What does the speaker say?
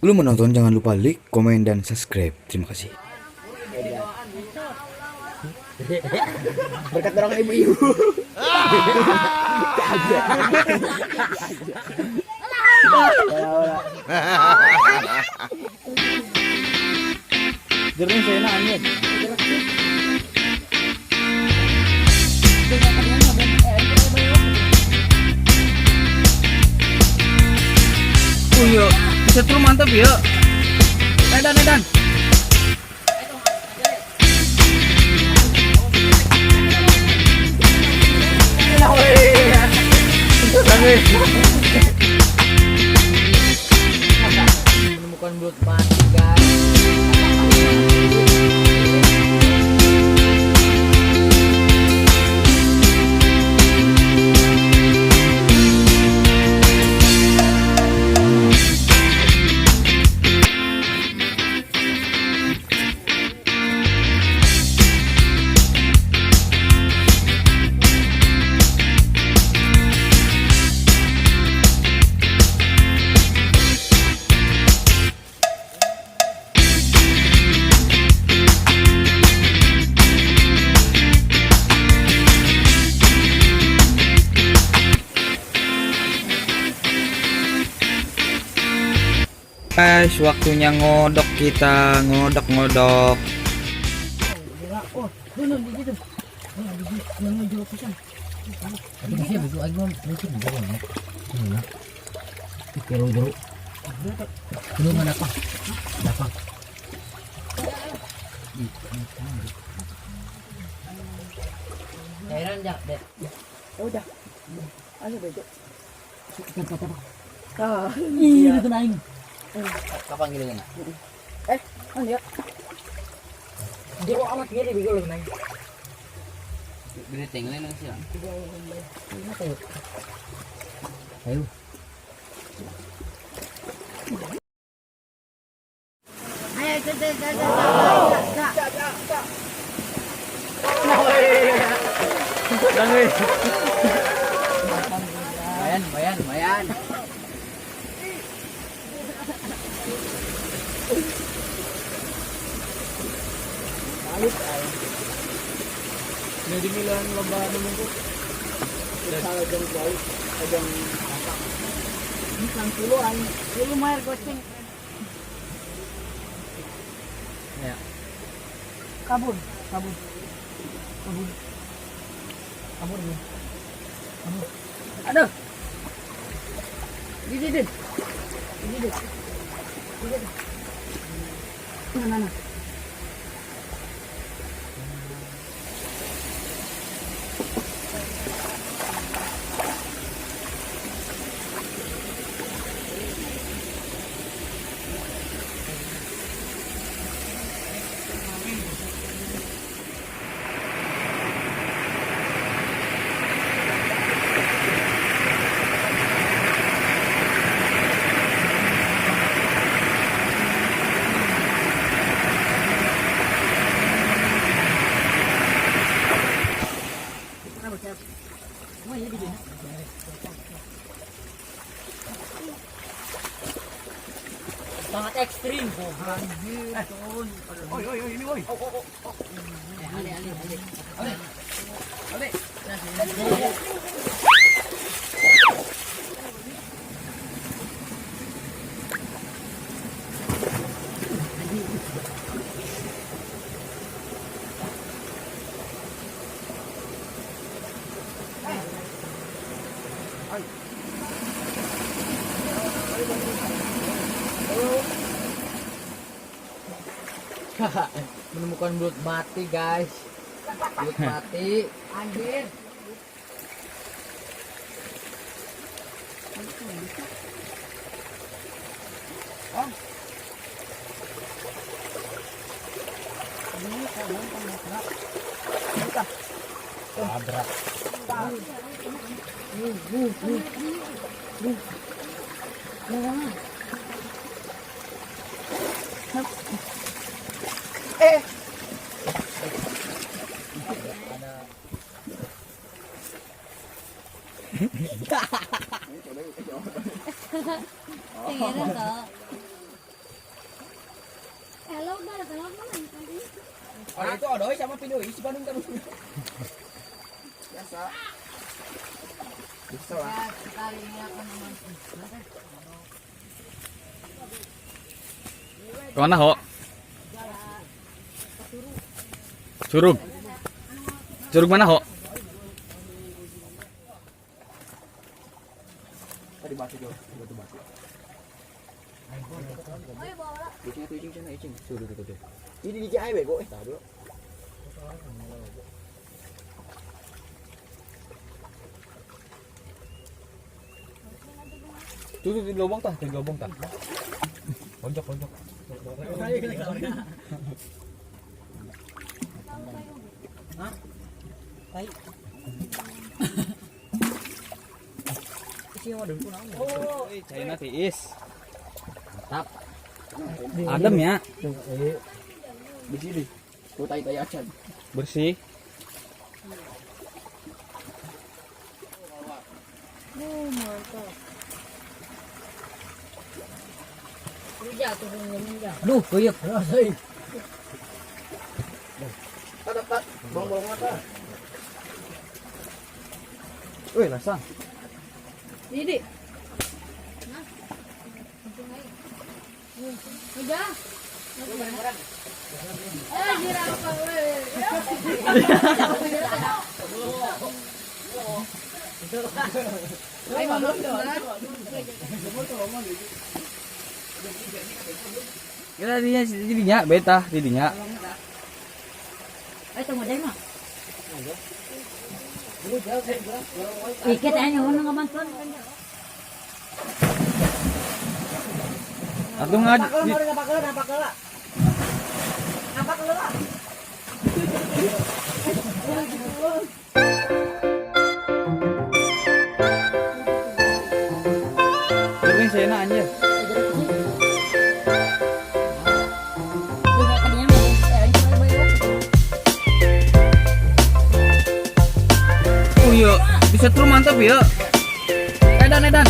Sebelum menonton jangan lupa like, komen, dan subscribe. Terima kasih. Berkat orang ibu-ibu. Jernih saya nanya. Oh iya, bisa tuh mantap ya. Edan, edan. Menemukan belut mati, guys. Guys, waktunya ngodok kita, ngodok-ngodok. Cairan jak deh. Udah. Ayo bejo. Ih, itu naik. Kapan gini na? Kan ya. Jero amat gini bigo lu naik. Beri tinggalin lang siya. Ayo. Ayo, Bayan, bayan, bayan. Jadi milan lomba menunggu. Lumayan goceng. Ya. Kabur, kabur. Kabur. Kabur nih. Kabur. Aduh. Di di di. Di di. Di di. Nah, nah, nah. Sangat ekstrim. Oi, oi, oi, ini oi. Ali, ali, ali. Ali. Menemukan belut mati, guys. Belut mati. Anjir. Tabrak. Orang itu odoi sama video isi Bandung terus. Biasa. Bisa lah. Kemana ho? Curug. Curug mana ho? Tadi batu jauh, batu batu. Icing itu icing sana icing. Sudah tuh tuh. Ini di DJI bego eh tahu. Tuh tuh di lubang tah, di lubang tah. Pojok pojok. China tiis. Mantap. Adem ya. Di sini. Tuh tai tai acan. Bersih. Aduh, kuyuk. Tak tak. Bolong-bolong mata. Wih, lasang. Didi. Udah. Eh, jerapah, weh. Kita dinya dinya beta dinya. Eh, tunggu deh, mah. Iket aja ngono ngabantuan. Atuh ngad di, Curug saya anjir. Oh iya, bisa terus mantap ya. Edan edan.